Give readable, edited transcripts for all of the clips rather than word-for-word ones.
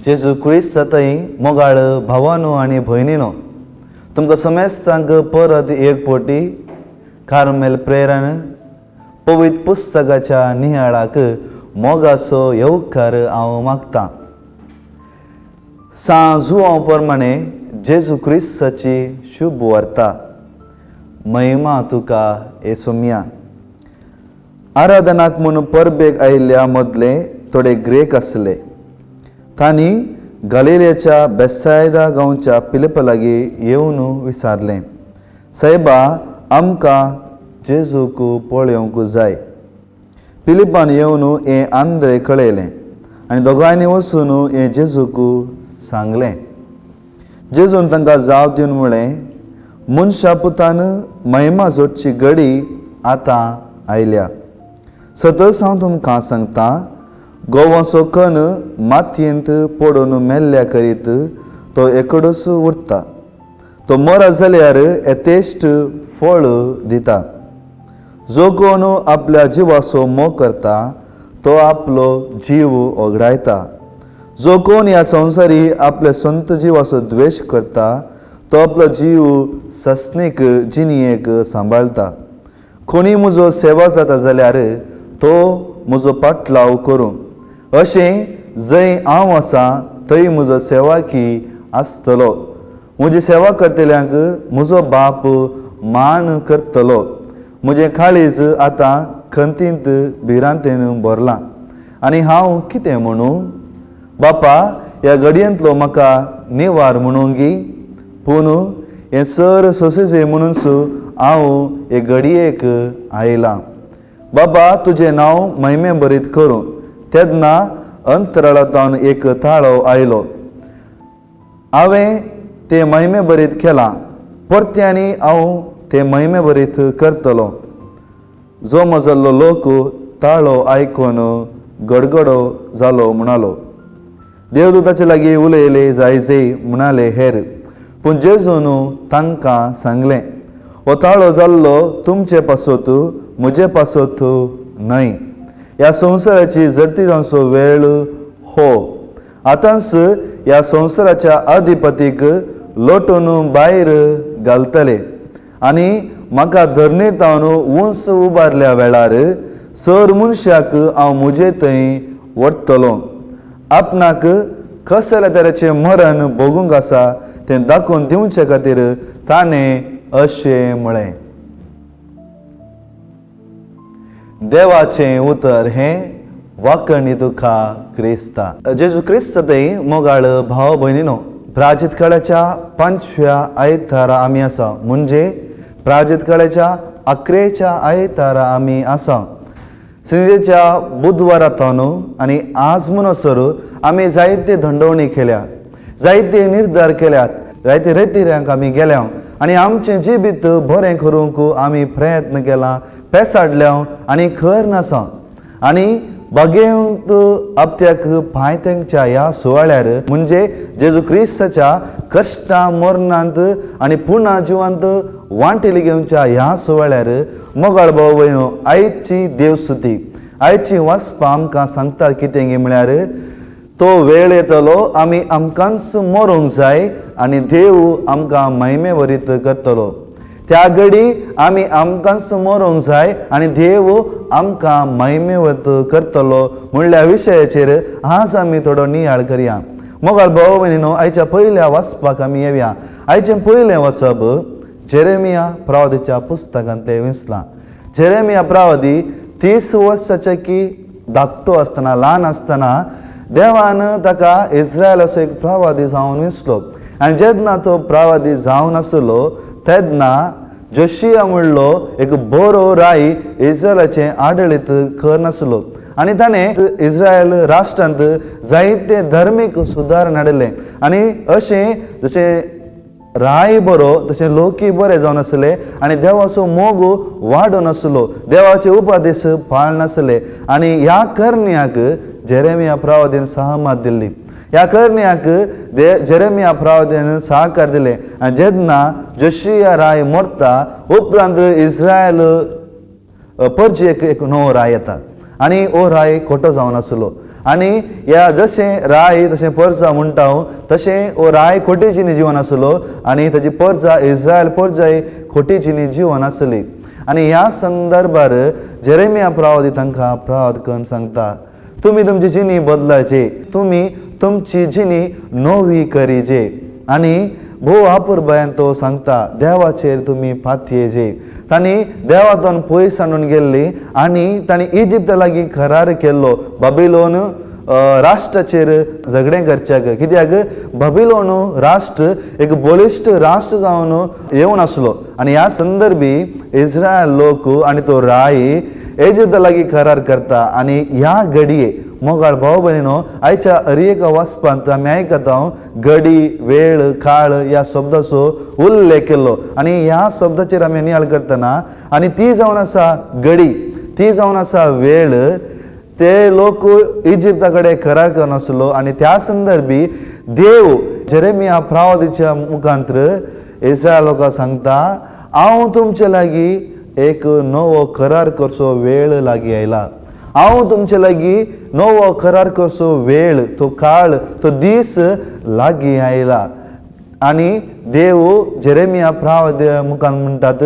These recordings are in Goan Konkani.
जेजू क्रिस्त थंय मोगाळ भावानो आनी भयणीनो, तुमकां समेस्तांक परत एक पटी कार्मेल प्रेरण पवित्र पुस्तकाच्या नियाळाक मोगाचो येवकार हांव मागतां. सां जुआंव प्रमाणे जेजू क्रिस्ताची शुभ वार्ता. महिमा तुका येसोमिया. आराधनाक म्हूण परबेक आयिल्ल्या मदले थोडे ग्रेक आसले. तांणी गालिलेच्या बेसायदा गांवच्या पिलिपा लागीं येवन विचारलें, सायबा, आमकां जेजूक पळोवंक जाय. पिलिपान येवन हें आंद्रे कळयलें आनी दोगांयनी वचून हें जेजूक सांगलें. जेजून तांकां जाप दिवन म्हळें, मनशा पुतान महिमा जोडची घडी आतां आयल्या. सतच हांव तुमकां सांगता, गोवाचो कण मातयेंत पडून मेल्ल्या करीत तो एकडूच उरता. तो मरत जाल्यार येथेश्ट फळ दिता. जो कोण आपल्या जिवाचो मोग करता तो आपलो जीव ओगडायता. जो कोण ह्या संवसारी आपल्या संत जिवाचो द्वेश करता तो आपलो जीव सस्नीक जिणयेक सांबाळटा. कोणी म्हजो सेवा जाता जाल्यार तो म्हजो पाटलाव करूं, अशें जंय हांव आसा थंय म्हजो सेवाकी आसतलो. म्हजी सेवा करतल्यांक म्हजो बाप मान करतलो. म्हजें काळीज आतां खंतींत भिरांतेन भरलां आनी हांव कितें म्हणूं? बापा, ह्या घडयेंतलो म्हाका निवार म्हणूंगी, पूण हें सर सोंसें म्हणूनच हांव हे घडयेक आयलां. बाबा, तुजें नांव महिमे भरीत करूं. तेन्ना अंतराळांतल्यान एक ताळो आयलो, हांवें तें महिमे भरीत केलां, परत्यांनी हांव तें महिमे भरीत करतलो. जो म्हजलो लोक ताळो आयकून गडगडो जालो म्हणालो, देवदूताचे लागीं उलयले जायजे म्हणाले हेर. पूण जेजून तांकां सांगलें, हो ताळो जाल्लो तुमचे पासत, म्हजे पासत न्हय. ह्या संवसाराची जडती जावचो वेळ हो. आतांच ह्या संवसाराच्या अधिपतीक लोटून भायर घालतले आनी म्हाका धरणीर तावन उंच उबारल्या वेळार सर मनशाक हांव म्हजे थंय व्हरतलो. आपणाक कसल्या तरेचें मरण भोगूंक आसा तें दाखोवन दिवचे खातीर ताणें अशें म्हळें. देवाचें उतर हें वाकणी तुका क्रिस्ता. जेजू क्रिस्त थंय मोगाळ भाव भयणीनो, प्राजित काळाच्या 5व्या आयतारा आमी आसा, म्हणजे प्राजित काळाच्या 11च्या आयतारा आमी आसा. सिंजेच्या बुधवारा तावन आनी आज म्हणसर आमी जायते दंडवणी केल्या, जायते निर्धार केल्यात, जायते रेतिऱ्यांक आमी गेल्या आनी आमचें जिवीत बरें करूंक आमी प्रयत्न केला, पेसाडल्या आनी खर नासा. आनी बागेंत आपत्याक पांयत्यांच्या ह्या सुवाळ्यार म्हणजे जेजू क्रिस्ताच्या कश्टा मरणांत आनी पुना जिवांत वांटेली घेवच्या ह्या सुवाळ्यार मोगाळ भाव भयणो, आयची देवस्तुती, आयची वाचपां आमकां सांगता कितें म्हळ्यार तो वेळ येतलो आमी आमकांच मरूंक जाय आनी देव आमकां महिमे वरीत करतलो. त्या घडी आमी आमकांच मरूंक जाय आनी देव आमकां महिमेवत करतलो म्हणल्या विशयाचेर आज आमी थोडो नियाळ करया. मोगाळ भाव भयणीनो, आयच्या पयल्या वाचपाक आमी येवया. आयचें पयलें वाचप जेरेमिया प्रवादीच्या पुस्तकांतलें विंचलां. जेरेमिया प्रवादी 30 वर्साचे की धाकटो आसतना, ल्हान आसतना देवान ताका इस्रायलाचो एक प्रवादी जावन विंचलो. आनी जेन्ना तो प्रवादी जावन आसलो तेन्ना जोशिया म्हणलो एक बरो राय इस्रायलाचें आडळीत कर नासलो आनी ताणें इस्रायल राष्ट्रांत जायते धर्मीक सुदारण हाडिल्ले. आनी अशें जशें राय बरो तशें लोकय बरे जावन आसले आनी देवाचो मोग वाडोवन आसलो, देवाचे उपदेश पाळनासले. आनी ह्या करण्याक जेरेमिया प्रवादीन सहमत दिल्ली. ह्या करण्याक जेरेमिया प्रवादीन सहकार दिले. आनी जेन्ना जोशिया राय मरता उपरांत इस्रायल परजेक एक नवो राय येता आनी हो राय खोटो जावन आसलो. आनी ह्या जशें राय तशें परजा म्हणटा हांव तशें हो राय खोटी जिणी जिवन आसलो आनी ताजी परजा इस्रायल परजाय खोटी जिणी जिवन आसली. आनी ह्या संदर्भार जेरेमिया प्रवादी तांकां प्रवाद करून सांगता, तुमी तुमची जिणी बदलायची, तुमी तुमची जिणी नवी करीजे. आनी भोव आपुरबायान तो सांगता देवाचेर तुमी पातयेजे. तांणी देवातून पयस आणून गेल्ली आनी तांणी इजिप्ता लागीं करार केल्लो बाबिलोन राष्ट्राचेर झगडें करच्याक. कित्याक बाबिलोन राष्ट्र एक बळिश्ट राष्ट्र जावन येवन आसलो आनी ह्या संदर्भी इस्रायल लोक आनी तो राय इजिप्ता लागीं करार करता. आनी ह्या घडये मोगाळ भाव भयणीनो आयच्या हर एका वाचपांत आमी आयकता घडी वेळ काळ ह्या शब्दाचो उल्लेख केल्लो आनी ह्या शब्दाचेर आमी नियाळ करतना आनी ती जावन आसा घडी, ती जावन आसा वेळ. ते लोक इजिप्ता कडेन करार करून आसलो आनी त्या संदर्भी देव जेरेमिया प्रवादीच्या मुखांत्र इस्रायल लोकांक सांगता, हांव तुमचे लागीं एक नवो करार करचो वेळ लागीं आयला. हांव तुमचे लागीं नवो करार करचो वेळ, तो काळ, तो दीस लागीं आयला. आनी देव जेरेमिया प्रवादी मुखार म्हणटात,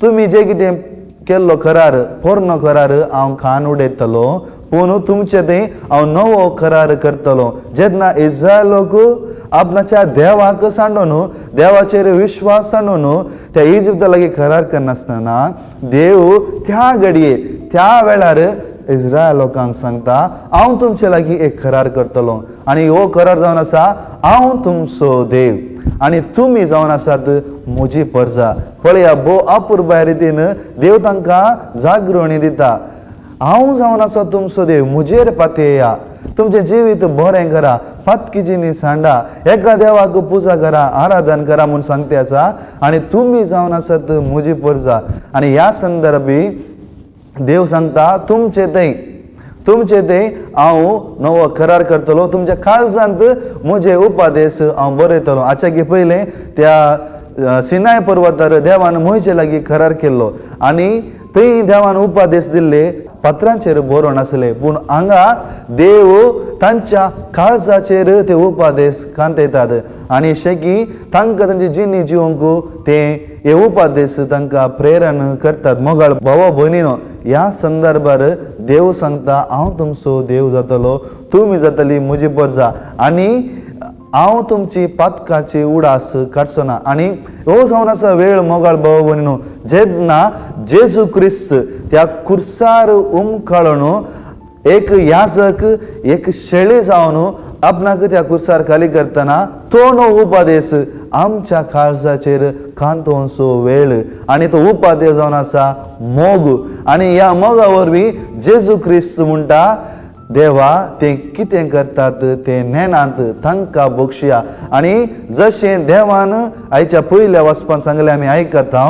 तुमी जे कितें केल्लो करार पोरणो करार हांव खान उडयतलो, पूण तुमचे थंय हांव नवो करार करतलो. जेन्ना इस्रायल लोक आपणाच्या देवाक सांडून देवाचेर विश्वास सांडून त्या इजिप्ता लागीं करार करनासतना देव त्या घडये त्या वेळार इस्रायल लोकांक सांगता, हांव तुमचे लागीं एक करार करतलो आनी हो करार जावन आसा हांव तुमचो देव आनी तुमी जावन आसात म्हजी परजा. पळया भोव अपुरबाय रितीन देव तांकां जागृणी दिता, हांव जावन आसा तुमचो देव, म्हजेर पातयेया, तुमचें जिवीत बरें करा, पातकी जिणी सांडा, एका देवाक पुजा करा, आराधन करा म्हूण सांगते आसा आनी तुमी जावन आसात म्हजी परजा. आनी ह्या संदर्भी देव सांगता तुमचे थंय तुमचे थंय हांव नवो करार करतलो, तुमच्या काळजांत म्हजे उपदेश हांव बरयतलो. आच्या पयलें त्या सिनाय पर्वतार देवान म्हजे लागीं करार केल्लो आनी थंय देवान उपदेश दिल्ले पत्रांचेर बरोवन आसले, पूण हांगा देव तांच्या काळजाचेर ते उपदेश कांतयतात आनी शेकी तांकां तांची जिणी जिवंक ते हे उपदेश तांकां प्रेरण करतात. मोगाळ भावा भयणीनो ह्या संदर्भार देव सांगता, हांव तुमचो देव जातलो, तुमी जातली म्हजी परजा आनी हांव तुमची पातकाची उडास काडचो ना. आनी हो जावन आसा वेळ मोगाळ भाव भयणीनो जेन्ना जेजू क्रिस्त त्या कुर्सार उमकाळून एक याजक एक शेळी जावन आपणाक त्या कुर्सार खाली करतना तो नो उपदेश आमच्या काळजाचेर कांतोवचो वेळ आनी तो उपदेश जावन आसा मोग. आनी ह्या मोगा वरवीं जेजू क्रिस्त म्हणटा, देवा ते कितें करतात ते नेणांत तांकां बक्षया. आनी जशें देवान आयच्या पयल्या वाचपान सांगलें आमी आयकता,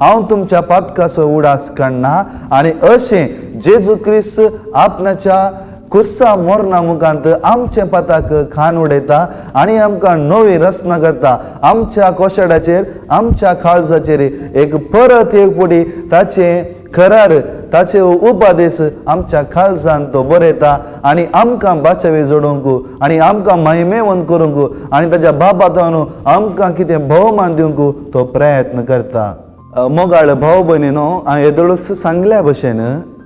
हांव तुमच्या पातकाचो उडास काडना. आनी अशें जेजू क्रिस्त आपणाच्या कुर्सा मोरना मुखांत आमचे पाताक खान उडयता आनी आमकां नवी रचना करता. आमच्या कोशाडाचेर आमच्या काळजाचेर एक परत एक पुडी ताचे करार ताचे उपदेश आमच्या काळजान तो बरयता आनी आमकां बाचावे जोडूंक आनी आमकां महिमेवंत करूंक आनी ताच्या बाबातान आमकां कितें भोवमान दिवंक तो प्रयत्न करता. मोगाळ भाव भयणीनो हांवें येदोळूच सांगल्या भशेन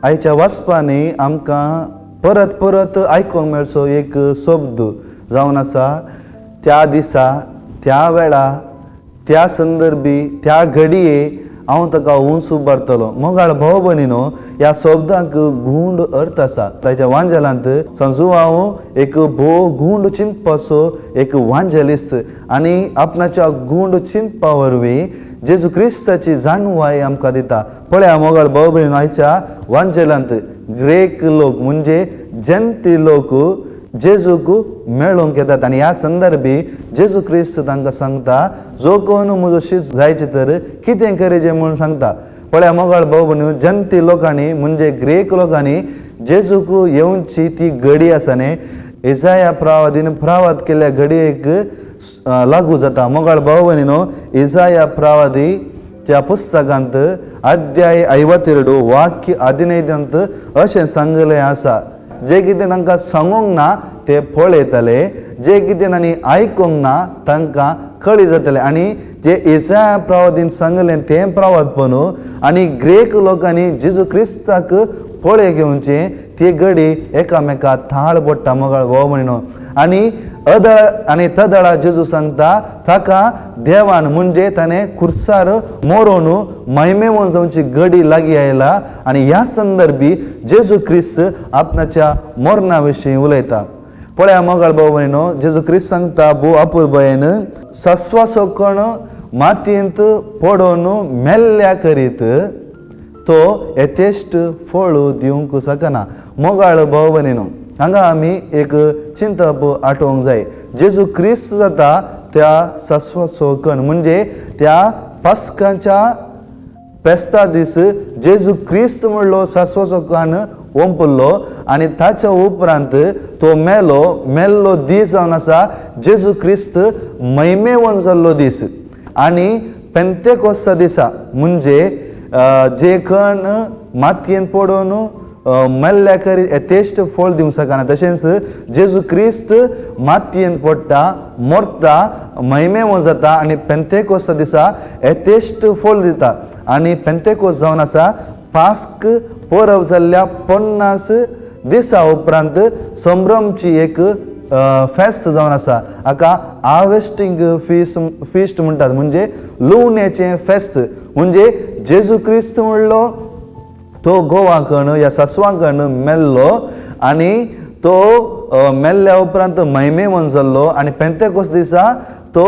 आयच्या वाचपांनी आमकां परत परत आयकूंक मेळचो एक शब्द जावन आसा, त्या दिसा त्या वेळा त्या संदर्भी त्या घडये हांव ताका उंच उबारतलो. मोगाळ भाव भयणीनो ह्या शब्दांक गूंड अर्थ आसा. ताच्या वांजेलांत संजू हांव एक भोव गूंड चिंतपाचो एक वांजेलिस्त आनी आपणाच्या गूंड चिंतपा वरवीं जेजू क्रिस्ताची जाणवाय आमकां दिता. पळया मोगाळ भाव भयणीनो आयच्या वांजेलांत ग्रेक लोक म्हणजे जंती लोक जेजूक मेळोवंक येतात आनी ह्या संदर्भी जेजू क्रिस्त तांकां सांगता, जो कोण म्हजो शीस जायचे तर कितें करीजे म्हूण सांगता. पळया मोगाळ भाव भयणीनो जंती लोकांनी म्हणजे ग्रेक लोकांनी जेजूक येवची ती घडी आसा न्ही इसाया प्रवादीन प्रवाद केल्ल्या घडयेक लागू जाता. मोगाळ भाव भयणीनो इसाया प्रवादी त्या पुस्तकांत अध्याय 52 वाक्य 15 अशें सांगलें आसा, जे कितें तांकां सांगूंक ना ते पळयतले, जे कितें तांणी आयकूंक ना तांकां कळी जातले. आनी जे इसाया प्रवादीन सांगलें तें प्रवादपण आनी ग्रेक लोकांनी जेजू क्रिस्ताक पळय घेवचें ती घडी एकामेका थाळ पडटा मोगाळ भाव भयणो. आनी अदळ आनी तदळा जेजू सांगता ताका देवान म्हणजे ताणें खुर्सार मोरोन महिमेवन जावची घडी लागीं आयला. आनी ह्या संदर्भी जेजू क्रिस्त आपणाच्या मरणा विशीं उलयता. पळया मोगाळ भाव भयणो, जेजू क्रिस्त सांगता भो अपुरबायेन सस्वासो कण मातयेंत पडोवन मेल्ल्या करीत तो यथेश्ट फळ दिवंक शकना. मोगाळ भाव भयणो, हांगा आमी एक चिंतप आठोवंक जाय. जेजू क्रिस्त जाता त्या सस्वासो कण म्हणजे त्या पास्काच्या फेस्ता दीस जेजू क्रिस्त म्हणलो सस्वासो कण ओंपल्लो आनी ताच्या उपरांत तो मेलो. मेल्लो दीस जावन आसा जेजू क्रिस्त महिमेवन जाल्लो दीस. आनी पेंतेकोस्ता दिसा म्हणजे जे कण मातयेन पडोवन मेल्ल्या करी यथेश्ट फळ दिवंक शकना, तशेंच जेजू क्रिस्त मातयेन पडटा, मरता, महिमेवन जाता आनी पेंतेकोस्ता दिसा यथेश्ट फळ दिता. आनी पेंतेकोस्त जावन आसा पास्क परब जाल्ल्या 50 दिसा उपरांत संभ्रमची एक फेस्त जावन आसा. हाका हार्वेस्टींग फिस्ट म्हणटात, म्हणजे लुवण्याचें फेस्त. म्हणजे जेजू क्रिस्त म्हणलो तो गोवाकण ह्या सासवाकण मेल्लो आनी तो मेल्ल्या उपरांत महिमेवन जाल्लो आनी पेंतेकोस्त दिसा तो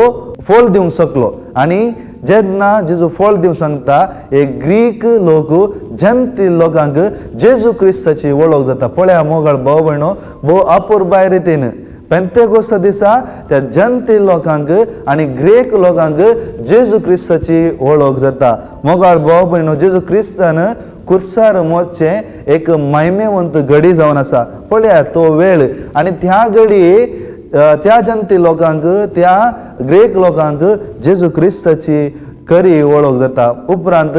फळ दिवंक शकलो. आनी जेन्ना जेजू फळ दिवंक सांगता एक ग्रीक लोक जनती लोकांक जेजू क्रिस्ताची वळख जाता. पळया मोगाळ भाव भयणो, भोव अपुरबाय रितीन पेंतेकोस्ता दिसा त्या जनती लोकांक आनी ग्रेक लोकांक जेजू क्रिस्ताची वळख जाता. मोगाळ भाव भयणो, जेजू क्रिस्तान खुर्सार मोरचें एक महिमेवंत घडी जावन आसा. पळया तो वेळ आनी त्या घडी त्या जनती लोकांक त्या ग्रेक लोकांक जेजू क्रिस्ताची खरी वळख जाता. उपरांत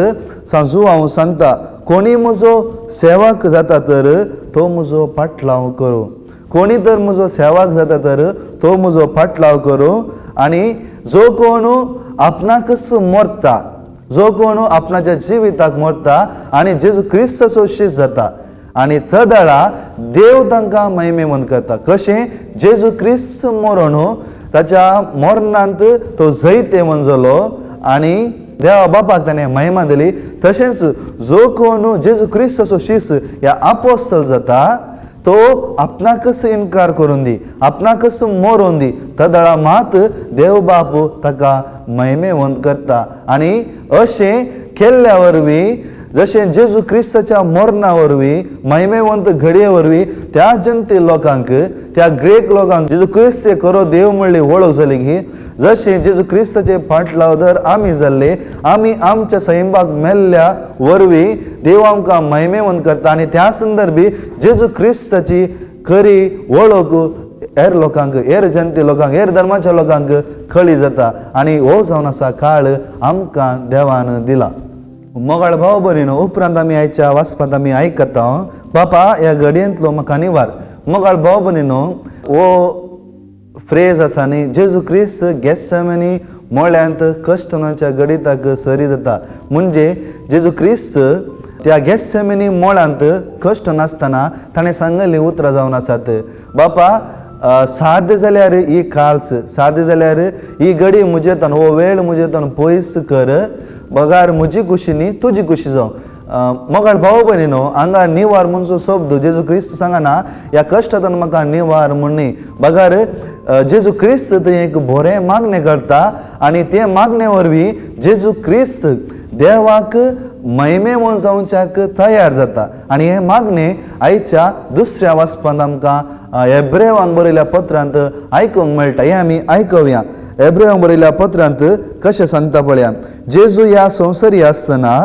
सांजू हांव सांगता कोणी म्हजो सेवक जाता तर तो म्हजो पाटलाव करूं, कोणी तर म्हजो सेवक जाता तर तो म्हजो पाटलाव करूं. आनी जो कोण आपणाकच मरता, जो कोण आपणाच्या जिविताक मरता आनी जेजू क्रिस्ताचो शीस जाता आनी तदळा देव तांकां महिमेवंत करता. कशें? जेजू क्रिस्त मरण ताच्या मरणांत तो जैतेवंत जालो आनी देवा बापाक ताणें महिमा दिली. तशेंच जो कोण जेजू क्रिस्ताचो शीस ह्या आपोस्तल जाता तो आपणाकच इनकार करून दी, आपणाकच मरोवन दी, तदळा मात देव बाप ताका महिमेवंत करता. आनी अशें केल्ल्या वरवीं जशें जेजू क्रिस्ताच्या मरणा वरवीं महिमेवंत घडये वरवीं त्या जनते लोकांक त्या ग्रेक लोकांक जेजू क्रिस्त खरो देव म्हणली वळख जाली की जशें जेजू क्रिस्ताचे फाटलावदर आमी जाल्ले, आमी आमच्या सैंबाक मेल्ल्या वरवीं देव आमकां महिमेवंत करता. आनी त्या संदर्भी जेजू क्रिस्ताची खरी वळख हेर लोकांक, हेर जनते लोकांक, हेर धर्माच्या लोकांक कळी जाता. आनी हो जावन आसा काळ आमकां देवान दिला. मोगाळ भाव भयणीनो, उपरांत आमी आयच्या वाचपांत आमी आयकता बापा ह्या घडयेंतलो म्हाका निवार. मोगाळ भाव भयणीनो, हो फ्रेज आसा न्ही, जेजू क्रिस्त गेत्सेमनी मळ्यांत कश्टनाच्या गणिताक सरी जाता. म्हणजे जेजू क्रिस्त त्या गेत्सेमनी मळ्यांत कश्ट नासतना ताणें सांगल्लीं उतरां जावन आसात, बापा साध्य जाल्यार ही काल्स, साध्य जाल्यार ही घडी म्हजेतान, हो वेळ म्हजेतान पयस कर, बगार म्हजी खुशी न्ही तुजी खुशी जावं. मोगाळ भाव भयणीनो, हांगा निवार म्हणचो शब्द जेजू क्रिस्त सांगना ह्या कश्टांतल्यान म्हाका निवार म्हण न्ही, बगार जेजू क्रिस्त थंय एक बरें मागणें करता आनी ते मागणे वरवीं जेजू क्रिस्त देवाक महिमेवंत जावच्याक तयार जाता. आनी हें मागणें आयच्या दुसऱ्या वाचपांत आमकां एब्रेवांक बरयल्या पत्रांत आयकूंक मेळटा. हें आमी आयकुया. एब्रेवांक बरयल्या पत्रांत कशें सांगता पळया, जेजू ह्या संवसारी आसतना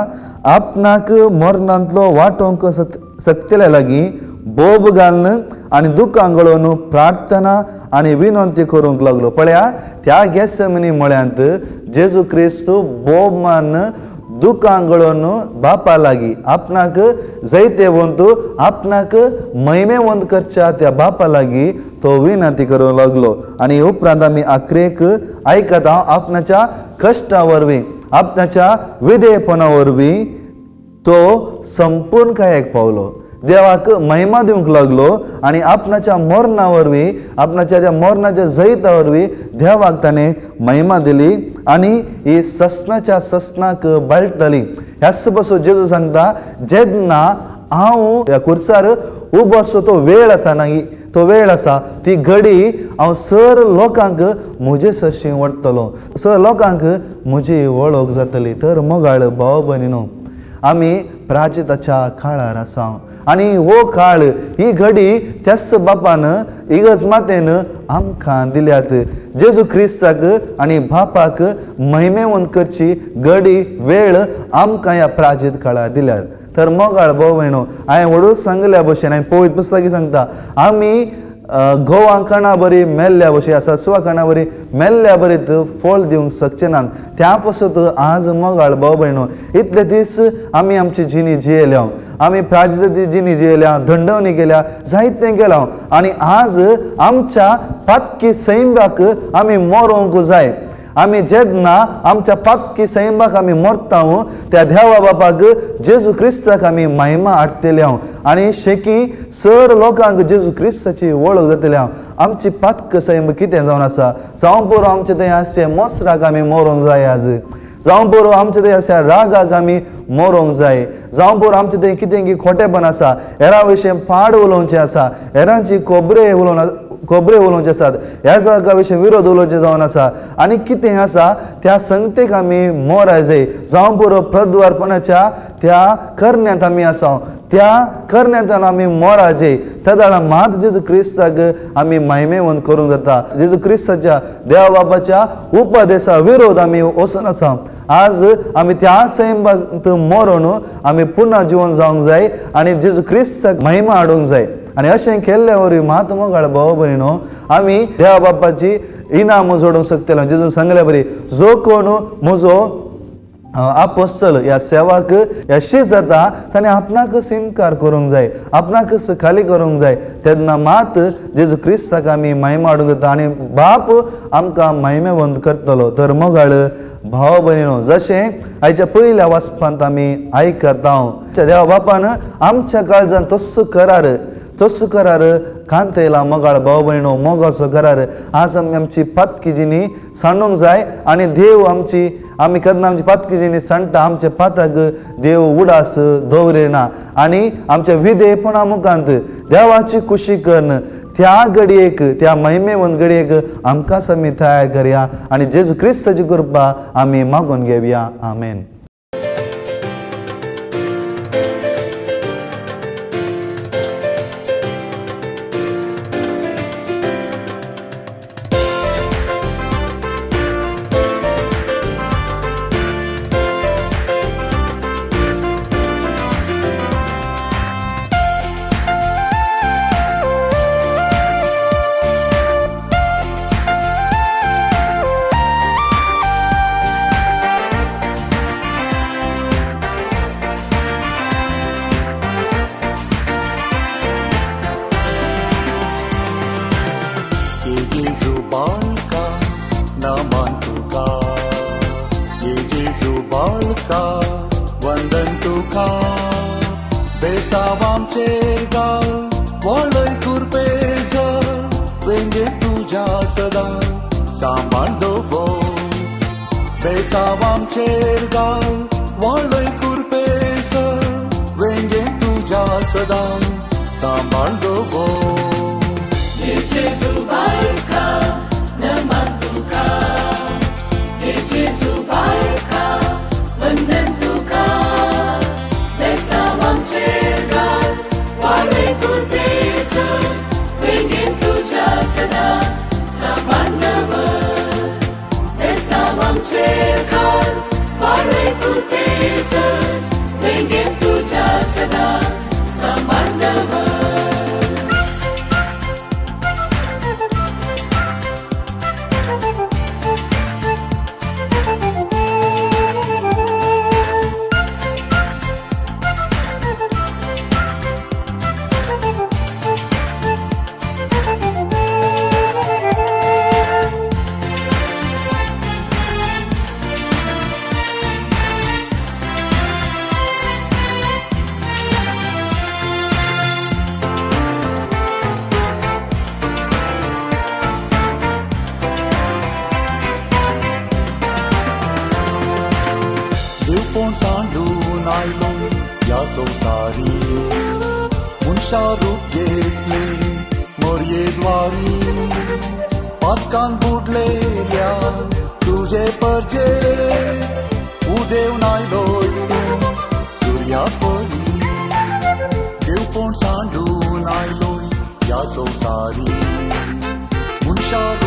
आपणाक मरणांतलो वांटोवंक सक्तल्या लागीं बोब घालून आनी दुकां गळोवन प्रार्थना आनी विनंती करूंक लागलो. पळया त्या गेत्सेमनी मळ्यांत जेजू क्रिस्त बोब मारून दुकां गळोवन बापा लागीं आपणाक जैतेवंत आपणाक महिमेवंत करच्या त्या बापा लागीं तो विनंती करूंक लागलो. आनी उपरांत आमी आखरेक आयकता आपणाच्या कश्टा वरवीं आपणाच्या विधेयपणा वरवीं तो संपूर्ण कायक पावलो, देवाक महिमा दिवंक लागलो आनी आपणाच्या मरणा वरवीं आपणाच्या त्या मरणाच्या जैता वरवीं देवाक ताणें महिमा दिली आनी ही ससनाच्या ससनाक बाळटली. ह्याच पासून जेजू सांगता जेन्ना हांव ह्या खुर्सार उबो आसचो तो वेळ आसा ना, तो वेळ आसा ती घडी हांव सर लोकांक म्हजे सरशी वडटलो, सर लोकांक म्हजी वळख जातली. तर मोगाळ भाव भयणीनो आमी प्राचिताच्या काळार आसा आनी हो काळ ही घडी त्याच बापान इगर्ज मातेन आमकां दिल्यात. जेजू क्रिस्ताक आनी बापाक महिमेवंत करची घडी वेळ आमकां ह्या प्राचीत काळार दिल्यार. तर मोगाळ भाव भयणीनो हांवें व्हडूच सांगल्या भशेन हांवें पवित्र पुस्तकी सांगता आमी गोवा कणा बरी मेल्ल्या भशेन ससवा कणा बरी मेल्ल्या बरीत फळ दिवंक शकचे नात. त्या पासत आज मोगाळ भाव भयणीनो इतले दीस आमी आमची जिणी जियेल्या, आमी प्राजिताची जिणी जियेल्या, दंडवणी केल्या, जायतें केलां आनी आज आमच्या पातकी सैंबाक आमी मरोंक जाय. आमी जेन्ना आमच्या पातकी सैंबाक आमी मरता त्या देवा बापाक जेजू क्रिस्ताक आमी महिमा हाडटले आनी शेकी सर लोकांक जेजू क्रिस्ताची वळख जातली. आमची पातक सैंब कितें जावन आसा, जावं पुरो आमचे थंय आसचे मोसराक आमी मरोंक जाय आज, जावं पुरो आमचे थंय आसच्या रागाक आमी मरोंक जाय, जावं पुरो आमचे थंय कितें की खोटेपण आसा, हेरां विशीं पाड उलोवचें आसा, हेरांची खोबरे उलोवचे आसात, ह्या जागा विशीं विरोध उलोवचे जावन आसा आनी कितें आसा त्या संगतेक आमी मोराय जाय. जावं पुरो प्रद्वारपणाच्या त्या करण्यांत आमी आसा त्या करण्यांत आमी मोरा जाय. तेदळा मात जेजू क्रिस्ताक आमी महिमेवंत करूंक जाता. जेजू क्रिस्ताच्या देवा बापाच्या उपदेसा विरोध आमी वचून आसा. आज आमी त्या सैमांत मरोन आमी पुन्हा जिवन जावंक जाय आनी जेजू क्रिस्ताक महिमा हाडूंक जाय. आनी अशें केल्ले वरवीं मात मोगाळ भाव भयणीनो आमी देवा बापाची इनाम जोडूंक शकतले. जेजून सांगले बरी जो कोण म्हजो आपोस्तल ह्या सेवाक ह्या शीस जाता ताणें आपणाकच इनकार करूंक जाय, आपणाकच खाली करूंक जाय. तेन्ना मात जेजू क्रिस्ताक आमी महिमा हाडूंक जाता आनी बाप आमकां महिमेवंत करतलो. तर मोगाळ भाव भयणीनो जशें आयच्या पयल्या वाचपांत आमी आयकता देवा बापान आमच्या काळजान तस्सो करार तस्सो करार कांतयला. मोगाळ भाव भयणीनो मोगाचो करार आज आमी आमची पातकी जिणी सांडूंक जाय आनी देव आमची आमी केन्ना आमची पातकी जिणी सांडटा आमच्या पाताक देव उडास दवरिना आनी आमच्या विधेयपणा मुखांत देवाची खुशी करून त्या घडयेक त्या महिमेवंत घडयेक आमकांच आमी तयार करया आनी जेजू क्रिस्ताची कृपा आमी मागून घेवया. आमेन. Sambar. संवसारी. मनशा रूप घेतले मोरये द्वारी, पातकान बुडलेल्या तुजे परजे उदेवन आयलोय तूं सुर्या परी. देवपण सांडून आयलोय ह्या संवसारी, मनशा